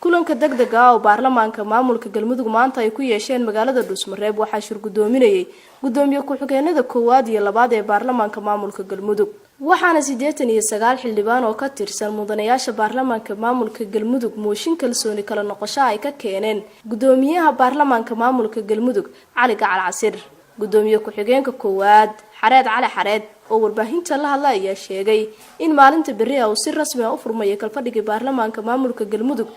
Kulanka degdega ah oo baarlamaanka maamulka Galmudug maanta ay ku yeesheen magaalada Dhuusmareeb waxaa shir guddoominayay gudoomiye ku-xigeenada koowaad iyo labaad ee baarlamaanka maamulka Galmudug, waxaana 89 xildhibaan oo ka tirsan mudanayaasha baarlamaanka maamulka Galmudug mooshin kalsooni kala noqosho ay ka keeneen gudoomiyaha baarlamaanka maamulka Galmudug, Cali Gacal Casir. Gudoomiye ku-xigeenka koowaad, Xareed Cali Xareed, oo warbaahinta la hadla ayaa sheegay in maalinta berri ah uu si rasmi ah u furmaya kalfadhigii baarlamaanka maamulka Galmudug,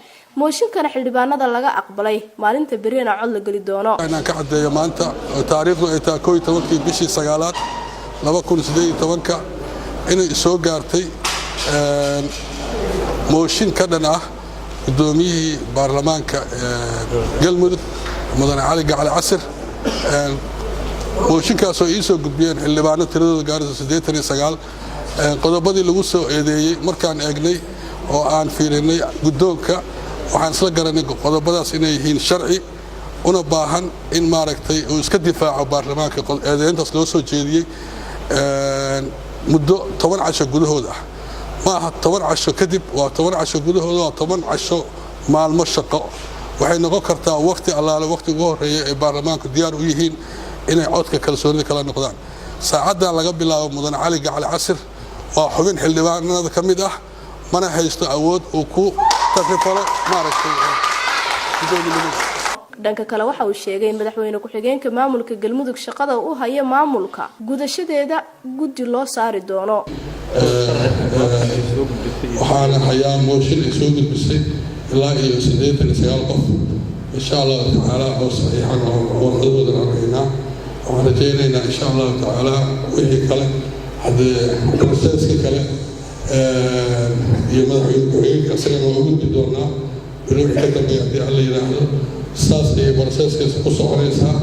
mooshinkana xildhibaanada laga aqbalay, maalinta berrina cod la geli doono. Inaan ka caddeeyo maanta oo taariikhdu ay tahay 11-kii bishii sagaalaad 2018-ka inay soo gaartay mooshin ka dhan ah guddoomiyihii baarlamaanka Galmudug, mudane Cali Gacali Casir. Mooshinkaasoo ii soo gudbiyeen xildhibaano tiradooda gaarayso 89. Qodobadii lagu soo eedeeyey markaan eegnay oo aan fiirinay guddoonka, waxaan isla garanay qodobadaas inay yihiin sharci una baahan in, maaragtay, uu iska difaaco baarlamaanka eedeyntaas loo soo jeediyey muddo 10 casho gudahood ah. Ma aha 10 casho kadib, waa 10 casho gudahooda, waa 10 casho, maalmo shaqo. Waxay noqon kartaa waqti allaale waqti ugu horreeya ee baarlamaanku diyaar u yihiin inay codka kalsoonida kala noqdaan. Saacaddan laga bilaabo, mudane Cali Gacali Casir waa xubin xildhibaanada ka mid ah, mana haysto awood uu ku takrifalo, maaragtay, gudoominimada. Dhanka kale, waxa uu sheegay in madaxweyne ku-xigeenka maamulka Galmudug shaqada u haya maamulka gudashadeeda guddi loo saari doono. Waxaana hayaa mooshin ay soo gudbisay ilaa iyo 89 qof, insha Allahu tacaala, oo saxiixan oo warqadoodan aan haynaa. Waxaan rajaynaynaa, insha Allahu tacaala, wixii kale haddee process-ka kale iyo madaxweyne ku-xigeenka isagana waa u gudbi doonaa beri wixii ka dambeeya, haddii Alla yidhaahdo. Saas ayay process-kaas ku soconaysaa,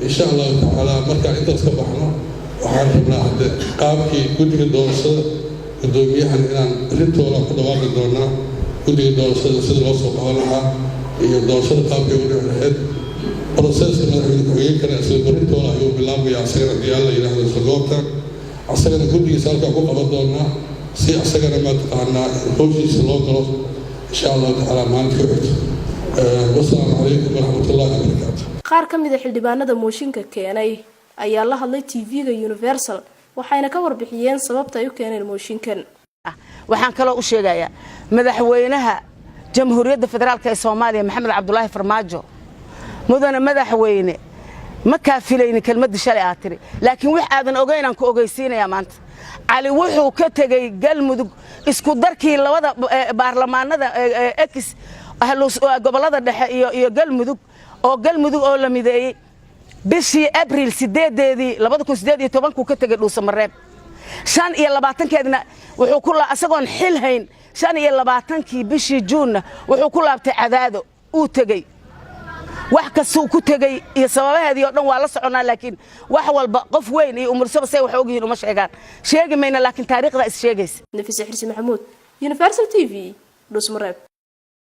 insha Allahu tacaala. Markaan intaas ka baxno, waxaan rabnaa hadde qaabkii guddiga doorashada guddoomiyahan inaan arrintooda ku dhawaaqi doonaa, guddiga doorashada sida loo soo qaban lahaa iyo doorashada qaabkay u dhici lahayd. Process-ka madaxweyne ku-xigeenkana isla berritooda ayuu bilaabmayaa asagana, haddii Alla yidhaahdo, isla goobtan asagana guddigiisa halkaa ku qaban doonaa, si asagana, mataqaanaa, howshiisa loo galo, insha Allahu tacaala, maalinta ku xigto. Wasalaamu calaykum waraxmat ullahi wabarakaatu. Qaar ka mid a xildhibaanada mooshinka keenay ayaa la hadlay TV-ga Universal, waxayna ka warbixiyeen sababta ay u keeneen mooshinkan. Waxaan kaloo u sheegayaa madaxweynaha Jamhuuriyadda Federaalka ee Soomaaliya, Maxamed Cabdulaahi Farmaajo: mudane madaxweyne, ma kaa filaynin kelmaddii shalay aad tiri, laakiin wax aadan ogaynaan ku ogeysiinayaa. Maanta Cali wuxuu ka tegey Galmudug isku darkii labada baarlamaanada ex gobollada dhexe iyo Galmudug, oo Galmudug oo la mideeyey bishii Abriil 8-deedii 2018-kuu ka tegey Dhuusamareeb. 25-keedna wuxuu ku asagoon xil hayn, 25-kii bishii Juunna wuxuu ku laabtay Cadaado uu tegey. Wax kastuu ku tegey iyo sababaheedii oo dhan waa la soconnaa, laakiin wax walba qof weyn iyo umursaba say wax ogyihiin uma sheegaan, sheegi mayna, laakiin taariikhdaa is sheegaysa. Nafise Xirsi Maxamuud, Universal TV, Dhuusmareeb.